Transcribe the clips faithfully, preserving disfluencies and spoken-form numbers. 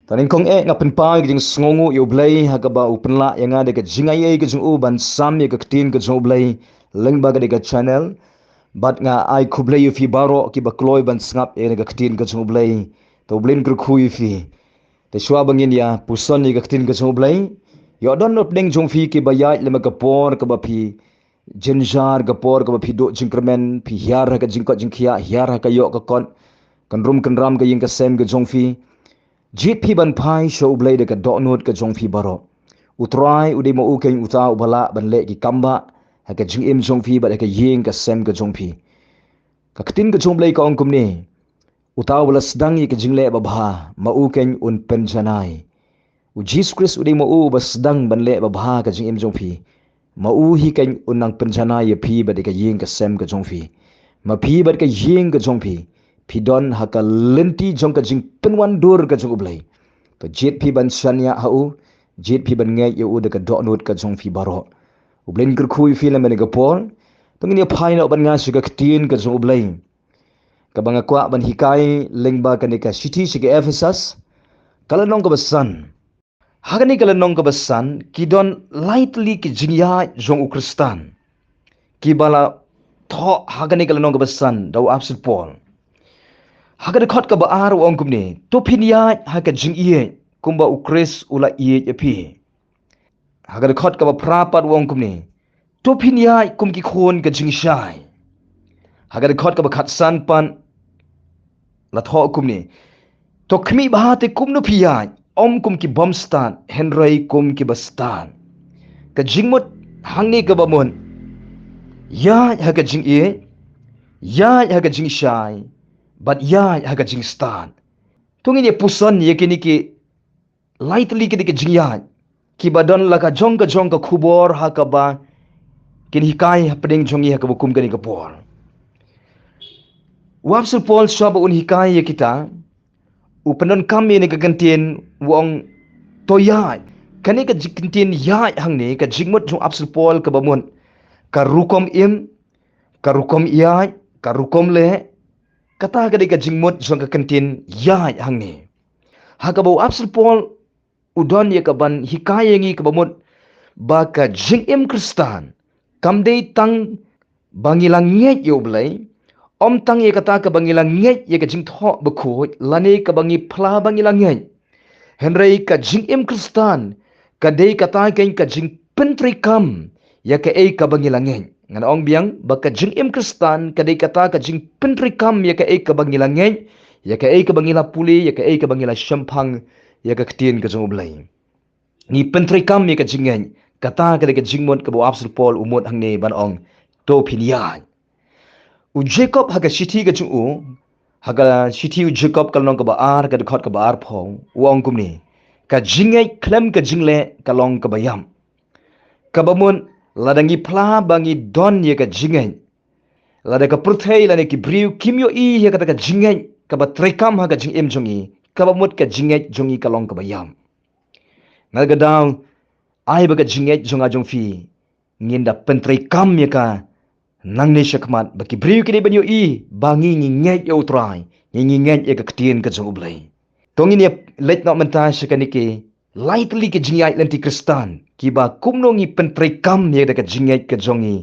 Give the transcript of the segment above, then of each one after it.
Tang nyngkong eh nga pynpaw ïa ka jingsngewnguh ïa U Blei ha kaba u pynlah ïa nga da ka jingaiei ka jong u ban sam ïa ka ktien ka jong U Blei lyngba ka dei ka channel. Bad nga ai khublei ïa phi baroh kiba kloi ban sngap ïa ka ktien ka jong U Blei. To U Blei un kyrkhu ïa phi. Te shuwa ba ngin ïa puson ïa ka ktien ka jong U Blei, ïoh don na pdeng jong phi kiba ïaid lem ha ka por kaba phi jynjar, ka por kaba phi duh jingkyrmen, phi hiar ha ka jingkoit jingkhiah, hiar ha ka ïoh ka kot, kynrum kynram ka ïing ka sem ka jong phi. Jied phi ban phai sha U Blei da ka dohnud ka jong phi baroh. U Trai u dei ma u keiñ uta uba lah ban leh ki kambah ha ka jingim jong phi bad ha ka ïing ka sem ka jong phi. Ka ktien ka jong U Blei ka ong kumne: Uta uba la sdang ïa ka jingleh babha, ma u keiñ un pynjanai. U Jisu Khrist u dei ma u uba sdang ban leh babha ka jingim jong phi. Ma u hi keiñ un nang pynjanai ïa phi bad ïa ka ïing ka sem ka jong phi. Ma phi bad ka ïing ka jong phi, phi don ha ka lynti jong ka jingpynwandur ka jong U Blei. To jied phi ban shaniah ha u, jied phi ban ngeit ïa u da ka dohnud ka jong phi baroh. U Blei un kyrkhu ïa phi lem ha kane ka por. To ngin ïa phai noh bad nga sha ka ktien ka jong U Blei, kaba nga kwah ban hikai lyngba kane ka shithi sha ki Ephesus, ka lynnong kaba san. Ha kane ka lynnong kaba san ki don lai tylli ki jingïaid jong u Khristan kiba la thoh ha kane ka lynnong kaba san da u Apostol Paul. Ha ka dkhot kaba ar u ong kumne: To phin ïaid ha ka jingïeit kumba u Khrist u la ïeit ïa phi. Ha ka dkhot kaba phra pat u ong kumne: To phin ïaid kum ki khun ka jingshai. Ha ka dkhot kaba khatsan pat la thoh kumne: To khmih bha te kumno phi ïaid, ym kum ki bym stad hynrei kum kiba stad. Ka jingmut hangne kaba mut: ïaid ha ka jingïeit, ïaid ha ka jingshai, bad ïaid ha ka jingstad. To ngin ïa puson ïa kine ki lai tylli kine ki jingïaid kiba don la ka jong ka jong ka khubor ha kaba kin hikai hapdeng jong ngi ha kaba kum kane ka por. U Apostol Paul shuwa ba un hikai ïa kita, u pyndonkam ïa kane ka kyntien u ong: To ïaid. Kane ka jing-, kyntien ïaid hangne, ka jingmut jong u Apostol Paul kaba mut ka rukom im, ka rukom ïaid, ka rukom leh. Kata ka dei ka jingmut jong ka kyntien ïaid hangne. Ha kaba u Apostol Paul u don ïa kaban hikai ïa ngi kaba mut ba ka jingim Khristan kam dei tang ba ngi la ngeit ïa U Blei, ym tang ïa kata kaba ngi la ngeit ïa ka Jingthoh Bakhuid lane kaba ngi phla ba ngi la ngeit. Hynrei ka jingim Khristan ka dei kata keiñ ka jingpyntreikam ïa kaei kaba ngi la ngeit. Ngan ong biang ba ka jingim Khristan ka dei kata ka jingpyntreikam ïa kaei kaba ngi la ngeit, ïa kaei kaba ngi la pule, ïa kaei kaba ngi la shemphang, ïa ka ktien ka jong U Blei. Ngi pyntreikam ïa ka jingngeit. Kata ka dei ka jingmut kaba u Apostol Paul u mut hangne ban ong: To phin ïaid. U Jakob ha ka shithi ka jong u, ha ka shithi u Jakob ka lynnong kaba ar, ka dkhot kaba arphew, u ong kumne: Ka jingngeit khlem ka jingleh ka long kaba ïap. Kaba mut, lada ngi phla ba ngi don ïa ka jingngeit, lada ka pyrthei lane ki briew kim ïohi ïa kata ka jingngeit kaba treikam ha ka jingim jong ngi, kaba mut ka jingngeit jong ngi ka long kaba ïap. Nga la ka daw ai ba ka jingngeit jong nga jong phi ngin da pyntreikam ïa ka nangne shakhmat, ba ki briew ki dei ban ïohi ba ngi ngi ngeit ïa U Trai, ngi ngi ngeit ïa ka ktien ka jong U Blei. To ngin ïa leit noh mynta sha kane ki lai tylli ki jingïaid lynti Khristan kiba kumno ngi pyntreikam ïa ka jingngeit ka jong ngi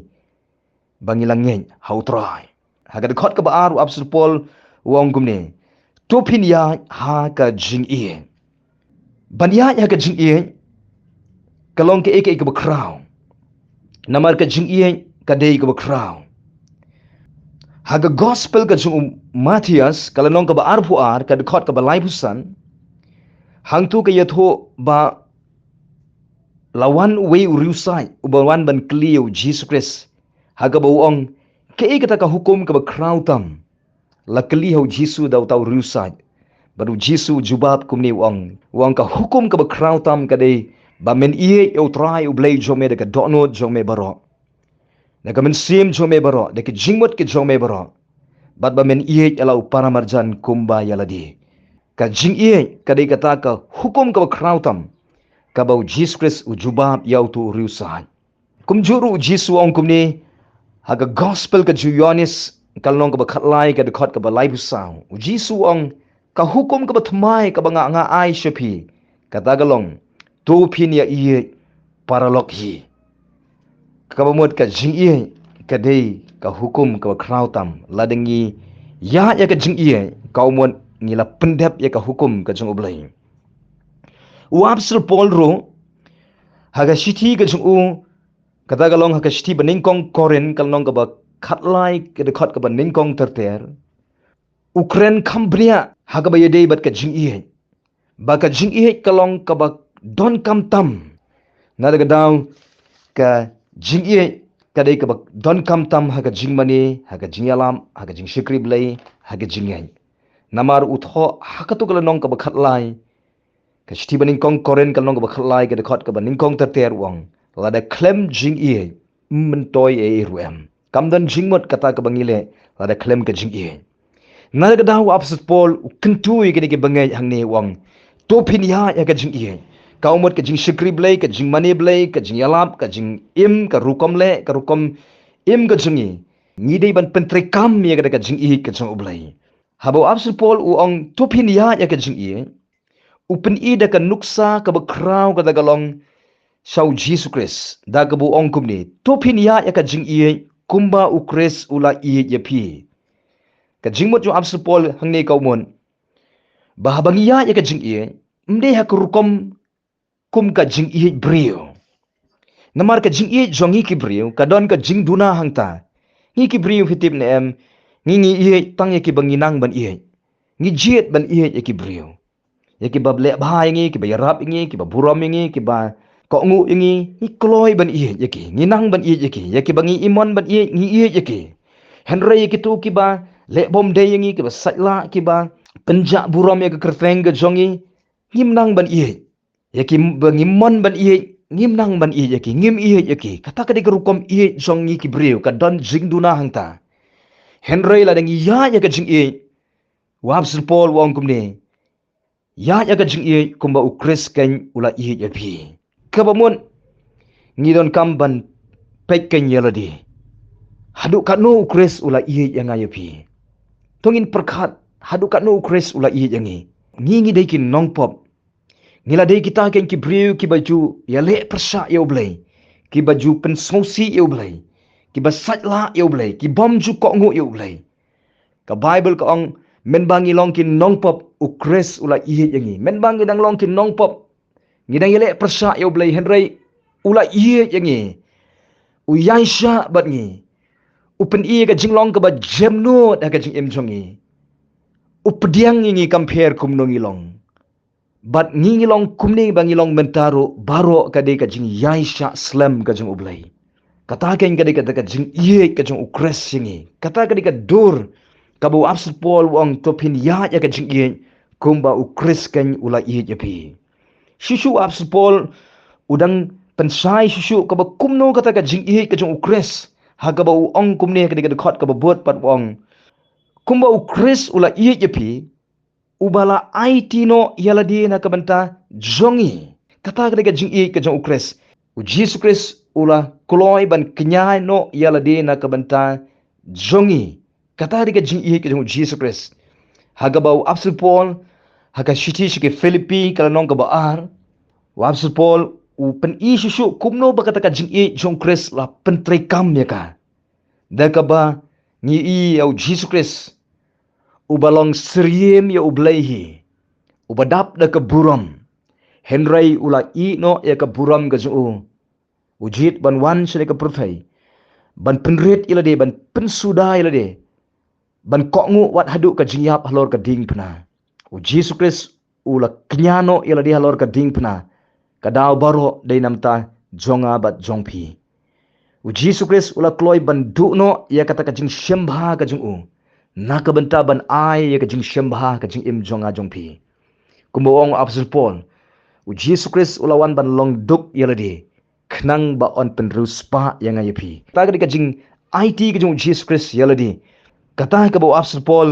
ba ngi la ngeit ha U Trai. Ha ka dkhot kaba ar u Apostol Paul u ong kumne: To phin ïaid ha ka jingïeit. Ban ïaid ha ka jingïeit ka long kaei kaei kaba khraw. Namar ka jingïeit ka dei kaba khraw. Ha ka gospel ka jong u Mathaios ka lynnong kaba arphew ar, ka dkhot kaba laiphew san, hangto ka ïathuh ba la wan uwei u riewsaid uba wan ban kylli ïa u Jisu Khrist, ha kaba u ong: Kaei kata ka hukum kaba khraw tam? La kylli ha u Jisu da uta u riewsaid. Bad u Jisu u jubab kumne u ong, u ong: Ka hukum kaba khraw tam ka dei ba men ïeit ïa U Trai U Blei jong me da ka dohnud jong me baroh, da ka mynsiem jong me baroh, da ki jingmut ki jong me baroh, bad ba men ïeit ïa la u paramarjan kumba ïa lade. Ka jingïeit ka dei kata ka hukum kaba khraw tam, kaba u Jisu Khrist u jubab ïa uto u riewsaid. Kumjuh ruh u Jisu u ong kumne ha ka gospel ka jong u Ïoannis ka lynnong kaba khatlai, ka dkhot kaba laiphew saw. U Jisu u ong: Ka hukum kaba thymmai kaba nga nga ai sha phi, kata ka long, to phin ïa ïeit paralok hi. Kaba mut ka jingïeit ka dei ka hukum kaba khraw tam. Lada ngi ïaid ïa ka jingïeit, ka mut ngi la pyndep ïa ka hukum ka jong U Blei. U Apostol Paul ruh ha ka shithi ka jong u, kata ka long ha ka shithi ba nyngkong Korinth, ka lynnong kaba khatlai, ka dkhot kaba nyngkong ter ter, u kren kham bniah ha kaba ïadei bad ka jingïeit, ba ka jingïeit ka long kaba donkam tam. Na kata ka daw, ka jingïeit ka dei kaba donkam tam ha ka jingmane, ha ka jingïalap, ha ka jingshakri Blei, ha ka jingïeit. Namar u thoh ha kato ka lynnong kaba khatlai, ka shithi ba nyngkong Korinth, ka lynnong kaba khatlai, ka dkhot kaba nyngkong ter ter, u ong, lada khlem jingïeit, ym myntoi ei ei ruh em. Kam don jingmut kata kaba ngi leh lada khlem ka jingïeit. Na kata ka daw u Apostol Paul u kyntu ïa kine ki bangeit hangne, u ong, to phin ïaid ïa ka jingïeit. Ka mut ka jingshakri Blei, ka jingmane Blei, ka jingïalap, ka jingim, ka rukom leh, ka rukom im ka jong ngi, ngi dei ban pyntreikam ïa kata ka jingïeit ka jong U Blei. Haba u Apostol Paul u ong, to phin ïaid ïa ka jingïeit, u pyni da ka nuksa kaba khraw, kata ka long sha U Jisu Khrist, da kaba u ong kumne, to phin ïaid ïa ka jingïeit kumba U Khrist u la ïeit ïa phi. Ka jingmut jong u Apostol Paul hangne ka mut ba haba ngi ïaid ïa ka jingïeit, ym dei ha ka rukom kum ka jingïeit briew. Namar ka jingïeit jong ngi ki briew ka don ka jingduna hangta. Ngi ki briew, phi tip ne em, ngi, ngi ïeit tang ïa kiba ngi nang ban ïeit. Ngi jied ban ïeit ïa ki briew, ïa kiba leh bha ïa ngi, kiba ïarap ïa ngi, kiba burom ïa ngi, kiba kohnguh ïa ngi, ngi kloi ban ïeit ïa ki, ngi nang ban ïeit ïa ki. Ïa kiba ngi imon ban ïeit, ngi ïeit ïa ki. Hynrei ïa kito kiba leh bymdei ïa ngi, kiba saitlah, kiba pynjah burom ïa ka kyrteng ka jong ngi, ngim nang ban ïeit. Ïa kiba ngim mon ban ïeit, ngim nang ban ïeit ïa ki, ngim ïeit ïa ki. Kata ka dei ka rukom ïeit jong ngi ki briew, ka don jingduna hangta. Hynrei lada ngi ïaid ïa ka jingïeit, u Apostol Paul u ong kumne, ïaid ïa ka jingïeit kumba U Khrist keiñ u la ïeit ïa phi. Kaba mut, ngi donkam ban peit keiñ ïa lade, haduh katno U Khrist u la ïeit ïa nga ïa phi. To ngin pyrkhat, haduh katno U Khrist u la ïeit ïa ngi. Ngi, ngi dei ki nongpop. Ngi la dei kita keiñ ki briew kiba ju ïaleh pyrshah ïa U Blei, kiba ju pynsngewsih ïa U Blei, kiba saitlah ïa U Blei, kibym ju kohnguh ïa U Blei. Ka Baibl ka ong, mynba ngi long ki nongpop, U Khrist u la ïeit ïa ngi. Mynba ngi dang long ki nongpop, ngi dang ïaleh pyrshah ïa U Blei, hynrei u la ïeit ïa ngi. U ïaishah bad ngi. U pyni ka jinglong kaba jemnud ha ka jingim jong ngi. U pdiang ïa ngi kam pher kumno ngi long. Bad ngi, ngi long kumne ba ngi long mynta ruh, baroh ka dei ka jingïaishah slem ka jong U Blei. Kata keiñ ka dei kata ka jingïeit ka jong U Khrist ïa ngi. Kata ka dei ka dur kaba u Apostol Paul u ong, to phin ïaid ïa ka jingïeit kumba U Khrist keiñ u la ïeit ïa phi. Shuh shuh u Apostol Paul u dang pynshai shuh shuh kaba kumno kata ka jingïeit ka jong U Khrist, ha kaba u ong kumne ha kane ka dkhot kaba bud pat, u ong, kumba U Khrist u la ïeit ïa phi, uba la aiti noh ïa lade na ka bynta jong ngi. Kata ka dei ka jingïeit ka jong U Khrist. U Jisu Khrist u la kloi ban kñia noh ïa lade na ka bynta jong ngi. Kata ka dei ka jingïeit ka jong U Jisu Khrist. Ha kaba u Apostol Paul, ha ka shithi sha ki Philippi ka lynnong kaba ar, u Apostol Paul u pyni shuh shuh kumno ba kata ka jingïeit jong U Khrist la pyntreikam ïa ka. Da kaba ngi ïohi ïa U Jisu Khrist, uba long syriem ïa U Blei hi, uba dap da ka burom. Hynrei u la ïeh noh ïa ka burom ka jong u. U jied ban wan sha ka pyrthei, ban pynrit ïa lade, ban pynsuda ïa lade, ban kohnguh wat haduh ka jingïap halor ka diengphna. U Jisu Khrist u la kñia noh ïa lade halor ka diengphna. Ka daw baroh dei namar jong nga bad jong phi. U Jisu Khrist u la kloi ban duh noh ïa kata ka jingshemphang ka jong u, na ka bynta ban ai ïa ka jingshemphang ka jingim jong nga jong phi. Kumba ong u Apostol Paul, u Jisu Khrist u la wan ban long duk ïa lade, khnang ba yn pynriewspah ïa nga ïa phi. Kata ka dei ka jingaiti ka jong u Jisu Khrist ïa lade. Kata kaba u Apostol Paul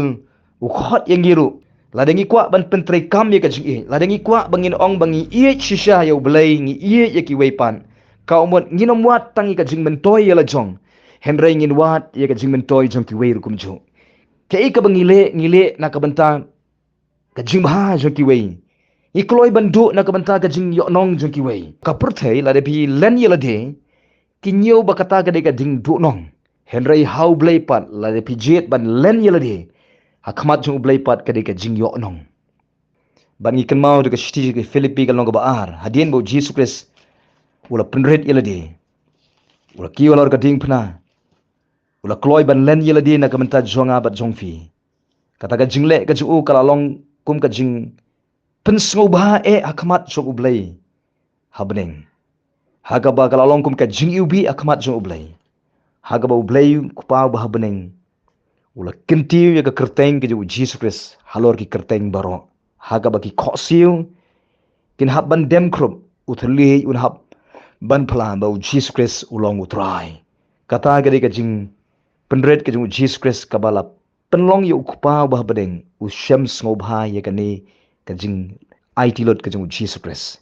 u khot ïa ngi ruh. Lada ngi kwah ban pyntreikam ïa ka jingïeit, lada ngi kwah ba ngin ong ba ngi ïeit shisha ïa U Blei, ngi ïeit ïa kiwei pat, ka mut ngin ym wad tang ïa ka jingmyntoi ïa la jong, hynrei ngin wad ïa ka jingmyntoi jong kiwei ruh kumjuh. Kaei kaba ngi leh, ngi leh na ka bynta ka jingbha jong kiwei. Ngi kloi ban duh na ka bynta ka jingïohnong jong kiwei. Ka pyrthei lada phi len ïa lade, ki ñiew ba kata ka dei ka jingduhnong. Hynrei ha U Blei pat lada phi jied ban len ïa lade, ha khmat jong U Blei pat ka dei ka jingïohnong. Bad ngi kynmaw da ka shithi ki Philippi ka lynnong kaba ar, hadien ba U Jisu Khrist u la pynrit ïa lade, u la kiew halor ka diengphna, u la kloi ban len ïa lade na ka bynta jong nga bad jong phi. Kata ka jingleh ka jong u ka la long kum ka jingpynsngewbha eh ha khmat jong U Blei ha bneng. Ha kaba ka la long kum ka jingiwbih ha khmat jong U Blei. Ha kaba U Blei U Kpa uba ha bneng u la kyntiew ïa ka kyrteng ka jong U Jisu Khrist halor ki kyrteng baroh. Ha kaba ki khohsiew kin hap ban dem khrup, u thylliej un hap ban phla ba U Jisu Khrist u long U Trai. Kata ka dei ka jingpynrit ka jong U Jisu Khrist kaba la pynlong ïa U Kpa uba ha bneng u shem sngewbha ïa kane ka jingaiti lut ka jong U Jisu Khrist.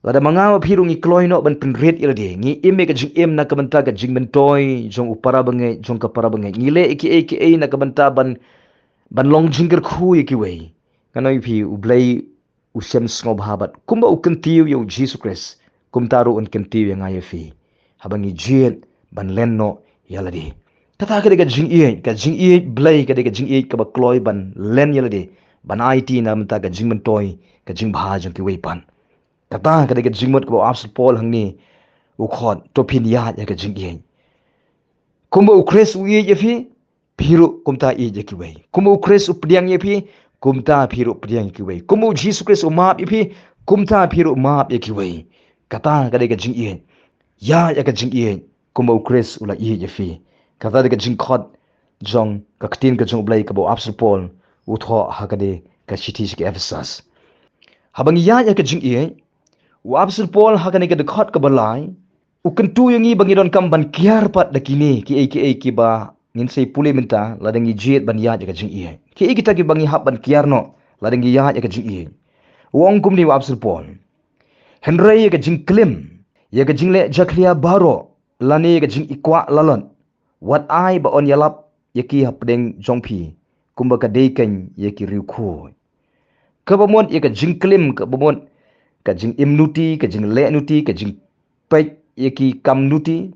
Lada ma nga ma phi ruh ngi kloi noh ban pynrit ïa lade, ngi im ïa ka jingim na ka bynta ka jingmyntoi jong u para bangeit, jong ka para bangeit. Ngi leh ïa kiei kiei na ka bynta ban, ban long jingkyrkhu ïa kiwei. Nga ong ïa phi, U Blei u shem sngewbha bad kumba u kyntiew ïa U Jisu Khrist, kumta ruh un kyntiew ïa nga ïa phi haba ngi jied ban len noh ïa lade. Kata ka dei ka jingïeit, ka jingïeit Blei ka dei ka jingïeit kaba kloi ban len ïa lade, ban aiti na ka bynta ka jingmyntoi, ka jingbha jong kiwei pat. Kata ka dei ka jingmut kaba u apostol Paul hangne u khot, to phin ïaid ïa ka jingïeit. Kumba U Khrist u ïeit ïa phi, phi ruh kumta ïeit ïa kiwei. Kumba U Khrist u pdiang ïa phi, kumta phi ruh pdiang ïa kiwei. Kumba U Jisu Khrist u map ïa phi, kumta phi ruh map ïa kiwei. Kata ka dei ka jingïeit. Ïaid ïa ka jingïeit kumba U Khrist u la ïeit ïa phi. Kata dei ka jingkhot jong ka ktien ka jong U Blei kaba u apostol Paul u thoh ha kane ka shithi sha ki Ephesus. Haba ngi ïaid ïa ka jingïeit, u apostol Paul ha kane ka dkhot kaba lai u kyntu ïa ngi ba ngi donkam ban kiar pat da kine kiei kiei kiba ngin sa ïa pule mynta lada ngi jied ban ïaid ïa ka jingïeit. Kiei kita kiba ngi hap ban kiar noh lada ngi ïaid ïa ka jingïeit? U ong kumne u apostol Paul: Hynrei ïa ka jingklim, ïa ka jingleh jakhlia baroh, lane ïa ka jingikwah lalot, wat ai ba yn ïalap ïa ki hapdeng jong phi kumba ka dei kein ïa ki riewkhuid. Kaba mut ïa ka jingklim, kaba mut ka jingim nuti, ka jingleh nuti, ka jingpeit ïa ki kam nuti,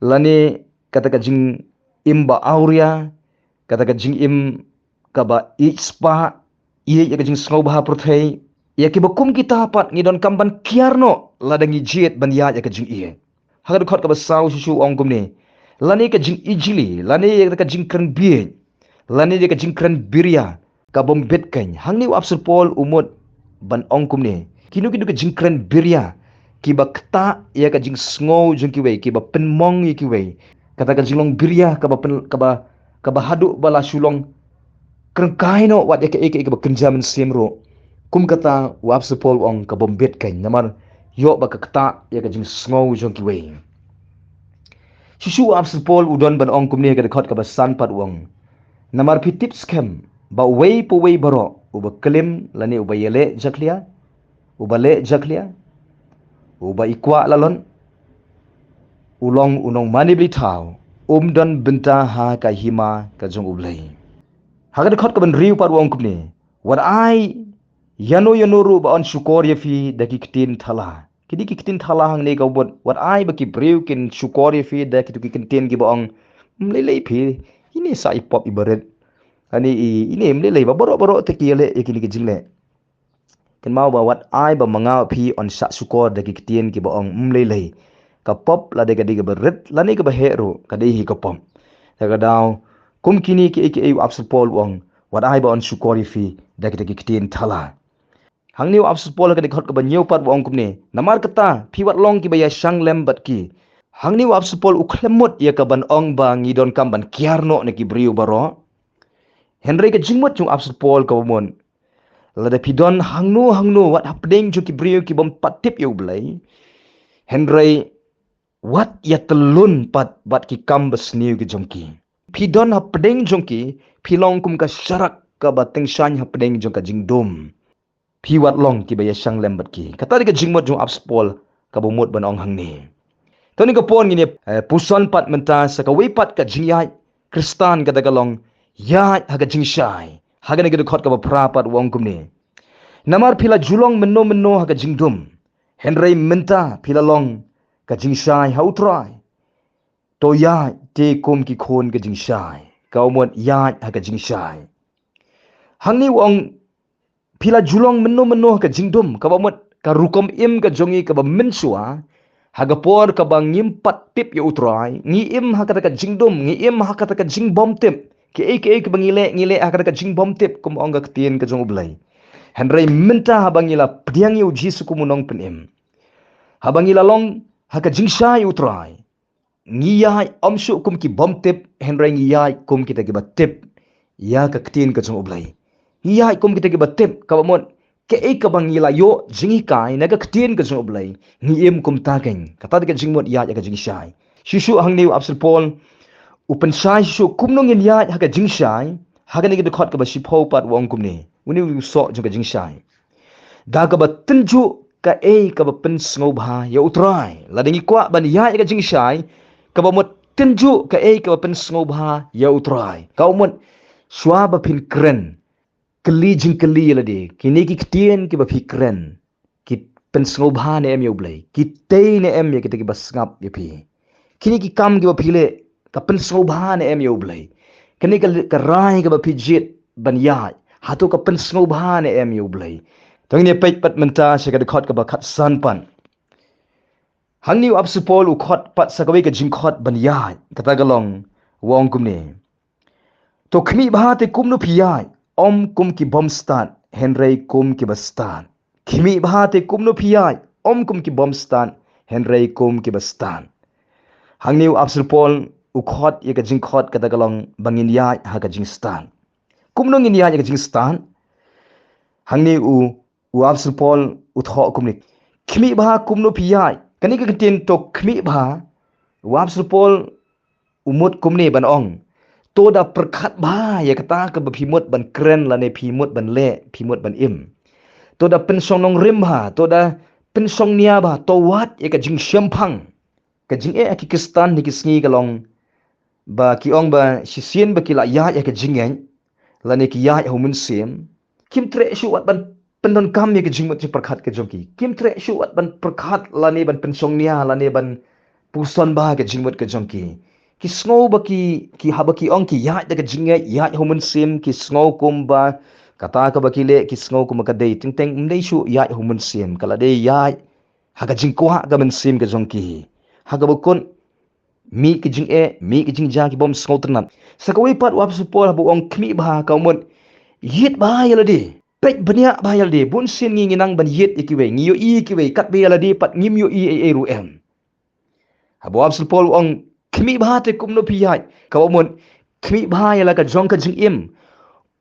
lane kata ka jingim ba awria, kata ka jingim kaba ïeit spah, ïeit ïa ka jingsngewbha pyrthei, ïa kiba kum kita pat ngi donkam ban kiar noh lada ngi jied ban ïaid ïa ka jingïeit. Ha ka dkhot kaba saw shisha u ong kumne: Lane ka jingijli, lane ïa ka jingkren bieit, lane ïa ka jingkren biria ka bym bit kein. Hangne u apostol Paul u mut ban ong kumne: Kino kino ka jingkren biria kiba ktah ïa ka jingsngew jong kiwei, kiba pynmong ïa kiwei, kata ka jinglong biria kaba pyn, kaba, kaba haduh ba la shu long kren kai noh wat ïa kaei kaei kaba kynja mynsiem ruh. Kum kata u apostol Paul u ong ka bym bit kein, namar ïoh ba ka ktah ïa ka jingsngew jong kiwei. Shisha u apostol Paul u don ban ong kumne ha ka dkhot kaba san pat u ong: Namar phi tip skhem ba uwei pa uwei baroh uba klim lane uba ïaleh jakhlia, uba leh jakhlia, uba ikwah lalot, u long u nongmane blei thaw, um don bynta ha ka hima ka jong U Blei. Ha ka dkhot kaba hynriew pat u ong kumne: Wat ai ïano ïano ruh ba yn shukor ïa phi da ki ktien thala. Kine ki ktien thala hangne ka mut wat ai ba ki briew kin shukor ïa phi da kito ki ktien kiba ong: Ym lei lei phi, ine sa i pop iba rit. Ani i, ine ym lei lei ba baroh baroh te ki ïaleh ïa kine ki jingleh. Kynmaw ba wat ai ba ma nga phi yn shah shukor da ki ktien kiba ong ym lei lei. Ka pop lada ka dei kaba rit lane kaba heh ruh ka dei hi ka pop. Te ka daw kum kine kiei kiei u apostol Paul u ong wat ai ba yn shukor ïa phi da kita ki ktien thala. Hangne u apostol Paul ha ka dkhot kaba hynñiew pat u ong kumne: Namar kata phi wat long kiba ïashang lem bad ki. Hangne u apostol Paul u khlem mut ïa ka ban ong ba ngi donkam ban kiar noh na ki briew baroh. Hynrei ka jingmut jong u apostol Paul kaba mut: Lada phi don hangno hangno wat hapdeng jong ki briew ki bym pat tip ïa U Blei, hynrei wat ïatyllun pat bad ki kam basniew ki jong ki. Phi don hapdeng jong ki, phi long kum ka sharak kaba tyngshaiñ hapdeng jong ka jingdum. Phi wat long kiba ïashang lem bad ki. Kata dei ka jingmut jong u apostol Paul kaba mut ban ong hangne. To ha kane ka por ngin ïa, eh, puson pat mynta sa kawei pat ka jingïaid Khristan, kata ka long ïaid ha ka jingshai. Ha kane ka dkhot kaba phra pat u ong kumne: Namar phi la ju long mynno mynno ha ka jingdum, hynrei mynta phi la long ka jingshai ha U Trai. To ïaid te kum ki khun ka jingshai. Ka mut ïaid ha ka jingshai. Hangne u ong phi la ju long mynno mynno ha ka jingdum, kaba mut ka rukom im ka jong ngi kaba mynshuwa, ha ka por kaba ngim pat tip ïa U Trai, ngi im ha kata ka jingdum, ngi im ha kata ka jingbym tip. Kiei kiei kiba ngi leh, ngi leh ha kata ka jingbym tip, kum ong ka ktien ka jong U Blei. Hynrei mynta haba ngi la pdiang ïa U Jisu kum U Nongpynim, haba ngi la long ha ka jingshai U Trai, ngi ïaid ym shuh kum ki bym tip, hynrei ngi ïaid kum kita kiba tip ïa ka ktien ka jong U Blei. Ngi ïaid kum kita kiba tip, kaba mut kaei kaba ngi la ïoh jinghikai na ka ktien ka jong U Blei, ngi im kumta kein. Kata ka jingmut ïaid ha ka jingshai. Shuh shuh hangne u Apostol Paul u pynshai shuh shuh kumno ngin ïaid ha ka jingshai. Ha kane ka dkhot kaba shiphew pat u ong kumne, une u soh jong ka jingshai: Da kaba tynjuh kaei kaba pynsngewbha ïa U Trai. Lada ngi kwah ban ïaid ha ka jingshai, kaba mut tynjuh kaei kaba pynsngewbha ïa U Trai. Ka mut shuwa ba phin kren, kylli jingkylli ïa lade, kine ki ktien kiba phi kren, ki pynsngewbha ne em ïa U Blei? Ki tei ne em ïa kita kiba sngap ïa phi? Kine ki kam kiba phi leh, ka pynsngewbha ne em ïa U Blei? Kane ka, ka rai kaba phi jied ban ïaid, hato ka pynsngewbha ne em ïa U Blei? To ngin ïa peit pat mynta sha ka dkhot kaba khatsan pat. Hangne u Apostol Paul u khot pat sa kawei ka jingkhot ban ïaid, kata ka long, u ong kumne: To khmih bha te kumno phi ïaid, ym kum ki bym stad, hynrei kum kiba stad. Khmih bha te kumno phi ïaid, ym kum ki bym stad, hynrei kum kiba stad. Hangne u Apostol Paul u khot ïa ka jingkhot, kata ka long ba ngin ïaid ha ka jingstad. Kumno ngin ïaid ha ka jingstad? Hangne u, u Apostol Paul u thoh kumne: Khmih bha kumno phi ïaid. Kane ka ktien to khmih bha, u Apostol Paul u mut kumne ban ong: To da pyrkhat bha ïa kata kaba phi mut ban kren lane phi mut ban leh, phi mut ban im. To da pynshong nongrim bha, to da pynshong nia bha, to wad ïa ka jingshemphang. Ka jingeh ha ki Khristan ha ki sngi ka long ba ki ong ba shisien ba ki la ïaid ha ka jingngeit lane ki ïaid ha u mynsiem, kim treh shuh wat ban pyndonkam ïa ka jingmut jingpyrkhat ka jong ki. Kim treh shuh wat ban pyrkhat lane ban pynshong nia lane ban puson bha ka jingmut ka jong ki. Ki sngew ba ki, ki haba ki ong ki ïaid da ka jingngeit, ïaid ha u mynsiem, ki sngew kumba kata kaba ki leh ki sngew kumba ka dei. Teng teng ym dei shuh ïaid ha u mynsiem, ka la dei ïaid ha ka jingkwah ka mynsiem ka jong ki, ha kaba kut mih ka jingeh, mih ka jingjia ki bym sngewtynnat. Sa kawei pat u Apostol Paul haba u ong khmih bha, ka mut ïit bha ïa lade, peit bniah bha ïa lade. Bun sien ngi, ngi nang ban ïit ïa kiwei, ngi ïohi ïa kiwei, katba ïa lade pat ngim ïohi ei ei ruh em. Haba u Apostol Paul u ong khmih bha te kumno phi ïaid, kaba mut khmih bha ïa la ka jong ka jingim.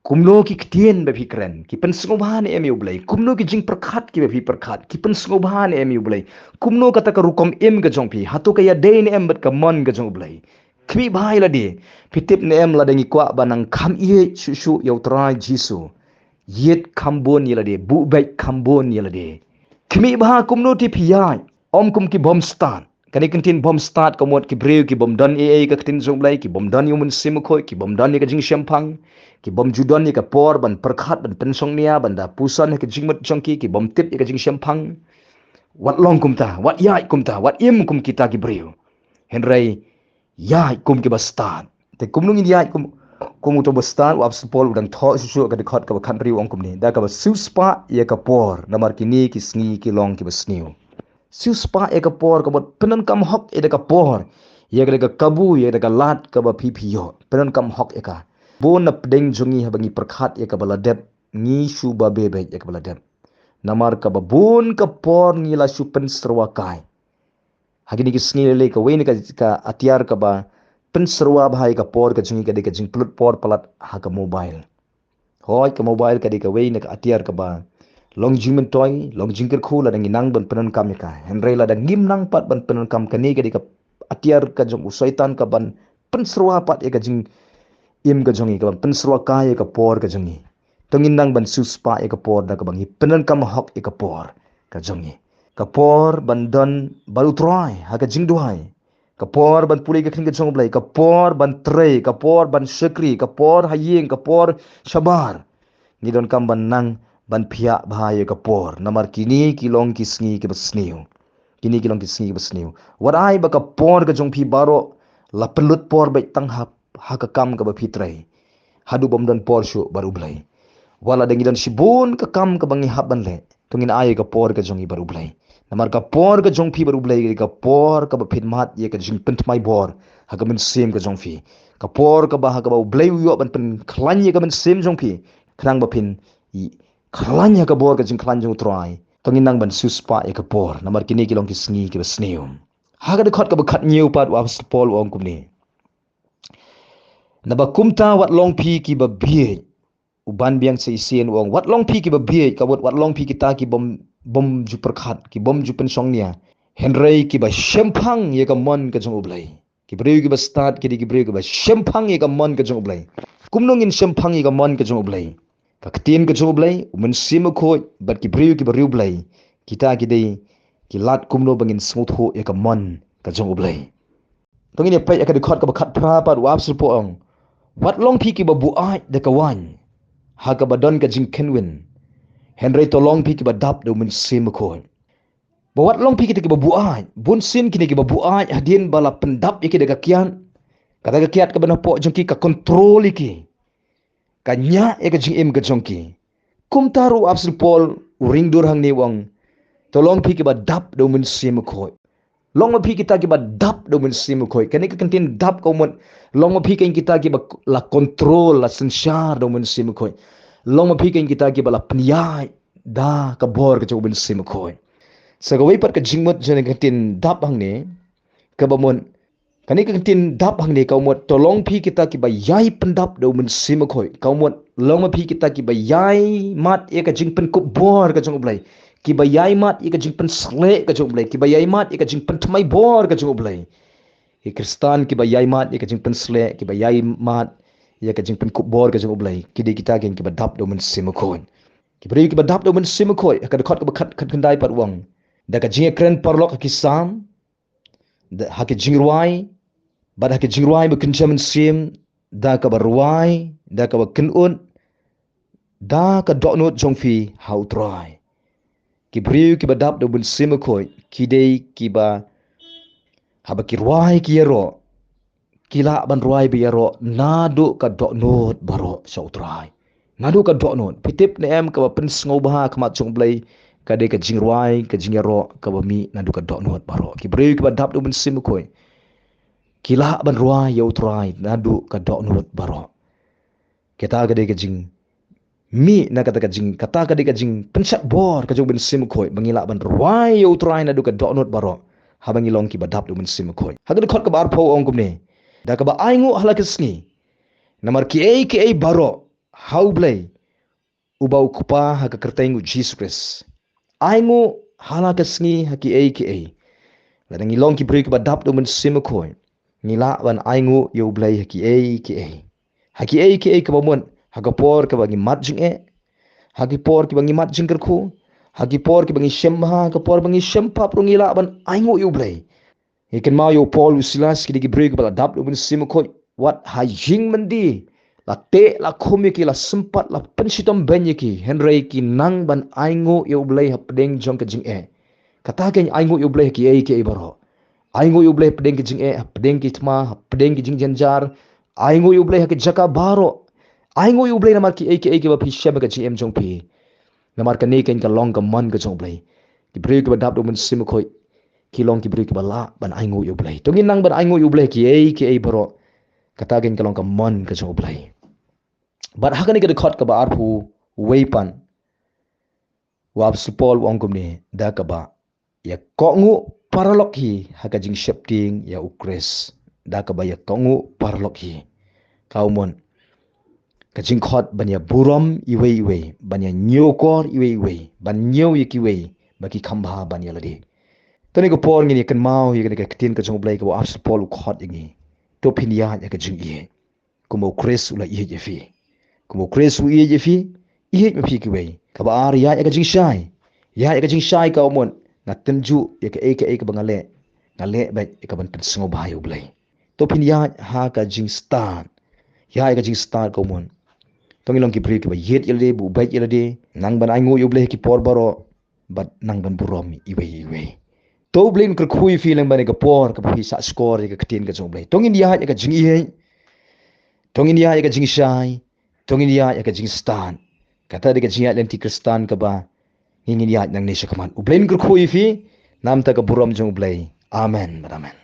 Kumno ki ktien ba phi kren, ki pynsngewbha ne em ïa U Blei? Kumno ki jingpyrkhat kiba phi pyrkhat, ki pynsngewbha ne em ïa U Blei? Kumno kata ka rukom im ka jong phi, hato ka ïadei ne em bad ka mon ka jong U Blei? Khmih bha ïa lade. Phi tip ne em, lada ngi kwah ban nang kham ïeit shuh shuh ïa U Trai Jisu, ïit kham bun ïa lade, buh beit kham bun ïa lade. Khmih bha kumno te phi ïaid, ym kum ki bym stad. Kane ka ktien bym stad ka mut ki briew ki bym don ei ei, ka ktien jong U Blei, ki bym don ïa u Mynsiem Bakhuid, ki bym don ïa ka jingshemphang, ki bym ju don ïa ka por ban pyrkhat, ban pynshong nia, ban da puson ha ka jingmut jong ki, ki bym tip ïa ka jingshemphang. Wat long kumta, wat ïaid kumta, wat im kum kita ki briew. Hynrei ïaid kum kiba stad. Te kumno ngin ïaid kum, kum uto ba stad? U Apostol Paul u dang thoh shuh shuh ha ka dkhot kaba khathynriew, u ong kumne: Da kaba siewspah ïa ka por, namar kine ki sngi ki long kiba sniew. Siewspah ïa ka por, ka mut pyndonkam hok ïa da ka por, ïa ka da ka kabu, ïa da ka lad kaba phi phi ïoh. Pyndonkam hok ïa ka. Bun na pdeng jong ngi haba ngi pyrkhat ïa kaba la dep, ngi shu babe beit ïa kaba la dep. Namar kaba bun ka por ngi la shu pynsyrwa kai. Ha kine ki sngi lei lei kawei na ka, ka atiar kaba pynsyrwa bha ïa ka por ka jong ngi ka dei ka jingpynlut por palat ha ka mobile. Hooid, ka mobile ka dei kawei na ka atiar kaba long jingmyntoi, long jingkyrkhu lada ngi nang ban pyndonkam ïa ka. Hynrei lada ngim nang pat ban pyndonkam, kane ka dei ka atiar ka jong u Soitan kaban pynsyrwa pat ïa ka jingim ka jong ngi, kaban pynsyrwa kai ïa ka por ka jong ngi. To ngin nang ban siewspah ïa ka por da kaba ngi pyndonkam hok ïa ka por ka jong ngi. Ka por ban don bad U Trai ha ka jingduwai. Ka por ban pule ïa ka ktien ka jong U Blei, ka por ban trei, ka por ban shakri, ka por ha ïing, ka por shabar. ngi donkam ban nang ban phiah bha ïa ka por, namar kine ki long ki sngi kiba sniew. Kine ki long ki sngi kiba sniew. Wat ai ba ka por ka jong phi baroh la pynlut por beit tang ha, ha ka kam kaba phi trei, haduh bym don por shuh bad U Blei. Wat la dang ngi don shibun ka kam kaba ngi hap ban leh, to ngin ai ka por ka jong ngi bad U Blei. Namar ka por ka jong phi bad U Blei ka por kaba phin mad ïa ka jingpynthymmai bor ha ka mynsiem ka jong phi. Ka por kaba ha kaba U Blei u ïoh ban pynkhlaiñ ïa ka mynsiem jong phi, khnang ba phin i khlaiñ ha ka bor ka jingkhlaiñ jong U Trai. To ngin nang ban siewspah ïa ka por, namar kine ki long ki sngi kiba sniew. Ha ka dkhot kaba khathynñiew pat u apostol Paul u ong kumne: Naba kumta wat long phi kiba bieit. U ban biang sa shisien u ong: Wat long phi kiba bieit, ka mut wat long phi kita ki bym, bym ju pyrkhat, ki bym ju pynshongnia, hynrei kiba shemphang ïa ka mon ka jong U Blei. Ki briew kiba stad ki dei ki briew kiba shemphang ïa ka mon ka jong U Blei. Kumno ngin shemphang ïa ka mon ka jong U Blei? Ka ktien ka jong U Blei, U Mynsiem Bakhuid, bad ki briew kiba riewblei, kita ki dei ki lad kumno ba ngin sngewthuh ïa ka mon ka jong U Blei. To ngin ïa peit ïa ka dkhot kaba khatphra pat u apostol Paul u ong: Wat long phi kiba buaid da ka waiñ ha kaba don ka jingkynwin, hynrei to long phi kiba dap da U Mynsiem Bakhuid. Ba wat long phi kita kiba buaid. Bun sien kine kiba buaid hadien ba la pyndap ïa ki da ka kiad, kata ka kiad kaba napoh jong ki ka kontrol ïa ki, ka ñiah ïa ka jingim ka jong ki. Kumta ruh u apostol Paul u ring dur hangne u ong: To long phi kiba dap da U Mynsiem Bakhuid. Long ma phi kita kiba dap da U Mynsiem Bakhuid. Kane ka kyntien dap ka mut long ma phi kane kita kiba la kontrol, la synshar da U Mynsiem Bakhuid. Long ma phi kane kita kiba la pynïaid da ka bor ka jong U Mynsiem Bakhuid. Sa kawei pat ka jingmut jong ka kyntien dap hangne, kaba mut, kane ka kyntien dap hangne ka mut to long phi kita kiba ïai pyndap da U Mynsiem Bakhuid. Ka mut long ma phi kita kiba ïai mad ïa ka jingpynkup bor ka jong U Blei, kiba ïai mad ïa ka jingpynsleh ka jong U Blei, kiba ïai mad ïa ka jingpynthymmai bor ka jong U Blei. Ki Khristan kiba ïai mad ïa ka jingpynsleh, kiba ïai mad ïa ka jingpynkup bor ka jong U Blei, ki dei kita kiba dap da U Mynsiem Bakhuid. Ki briew kiba dap da U Mynsiem Bakhuid, ha ka dkhot kaba khat, khatkhyndai pat u ong: Da ka jingïakren paralok ha ki salm, da, ha ki jingrwai, bad ha ki jingrwai bakynja mynsiem, da kaba rwai, da kaba kynnoh, da ka dohnud jong phi ha U Trai. Ki briew kiba dap da U Mynsiem Bakhuid ki dei kiba, haba ki rwai ki ïaroh, ki lah ban rwai ba ïaroh naduh ka dohnud baroh sha U Trai. Naduh ka dohnud. Phi tip ne em, kaba pynsngewbha ha khmat jong U Blei ka dei ka jingrwai, ka jingïaroh kaba mih naduh ka dohnud baroh. Ki briew kiba dap da U Mynsiem Bakhuid ki lah ban rwai ïa U Trai naduh ka dohnud baroh. Kata ka dei ka jingmih na kata ka jing, kata ka dei ka jingpynshad bor ka jong U Mynsiem Bakhuid, ba ngi lah ban rwai ïa U Trai naduh ka dohnud baroh, haba ngi long kiba dap da U Mynsiem Bakhuid. Ha ka dkhot kaba arphew u ong kumne: Da kaba ainguh ha la ka sngi, namar kiei kiei baroh ha U Blei uba U Kpa ha ka kyrteng U Jisu Khrist. Ainguh ha la ka sngi ha kiei kiei. Lada ngi long ki briew kiba dap da U Mynsiem Bakhuid, ngi lah ban ainguh ïa U Blei ha kiei kiei. Ha kiei kiei kaba mut, ha ka por kaba ngi mad jingeh, ha ki por kiba ngi mad jingkyrkhu, ha ki por kiba ngi shem bha, ha ka por ba ngi shem pap ruh ngi lah ban ainguh ïa U Blei. Ngi kynmaw ïa u Paul, u Silas, ki dei ki briew kiba la dap da U Mynsiem Bakhuid, wat ha ïing myndi la teh la khum ïa ki, la sympat, la pynshitom beiñ ïa ki, hynrei ki nang ban ainguh ïa U Blei hapdeng jong ka jingeh. Kata ka ainguh ïa U Blei ha kiei kiei baroh. Ainguh ïa U Blei hapdeng ka jingeh, hapdeng ki thma, hapdeng ki jingjynjar. Ainguh ïa U Blei ha ki jaka baroh. Ainguh ïa U Blei namar kiei kiei kiba phi shem ha ka jingim jong phi. Namar kane ka long ka mon ka jong U Blei. Ki briew kiba dap da U Mynsiem Bakhuid ki long ki briew kiba lah ban ainguh ïa U Blei. To ngin nang ban ainguh ïa U Blei kiei kiei baroh. Kata ka long ka mon ka jong U Blei. Bad ha kane ka dkhot kaba arphew wei pat, u apostol Paul u ong kumne: Da kaba ïakohnguh paralok hi ha ka jingsheptieng ïa U Khrist. Da kaba ïakohnguh paralok hi. Ka mut ka jingkhot ban ïaburom iwei iwei, ban ïañiewkor iwei iwei, ban ñiew ïa kiwei ba ki kham bha ban ïalade. To ha kane ka por ngin ïa kynmaw ïa kane ka ktien ka jong U Blei kaba u apostol Paul u khot ïa ngi. To phin ïaid ïa ka jingïeit kumba U Khrist u la ïeit ïa phi. Kumba U Khrist u ïeit ïa phi, ïeit ma phi kiwei. Kaba ar, ïaid ïa ka jingshai. Ïaid ïa ka jingshai ka mut nga tynjuh ïa kaei kaei kaba nga leh, nga leh beit ïa kaban pynsngewbha ïa U Blei. To phin ïaid ha ka jingstad. Ïaid ïa ka jingstad ka mut To ngin long ki briew kiba ïeit ïa lade, ba u beit ïa lade, nang ban ainguh ïa u Blei ha ki por baroh, bad nang ban burom iwei iwei. To u Blei un kyrkhu ïa phi lyngba kane ka por, kaba phi sah skor ïa ka ktien ka jong u Blei. To ngin ïaid ïa ka jingïeit, to ngin ïaid ïa ka jingshai, to ngin ïaid ïa ka jingstad. Kata dei ka jingïaid lynti Khristan kaba ngin ïaid nangne sha khmat. U Blei un kyrkhu ïa phi, namar ka burom jong u Blei. Amen bad amen.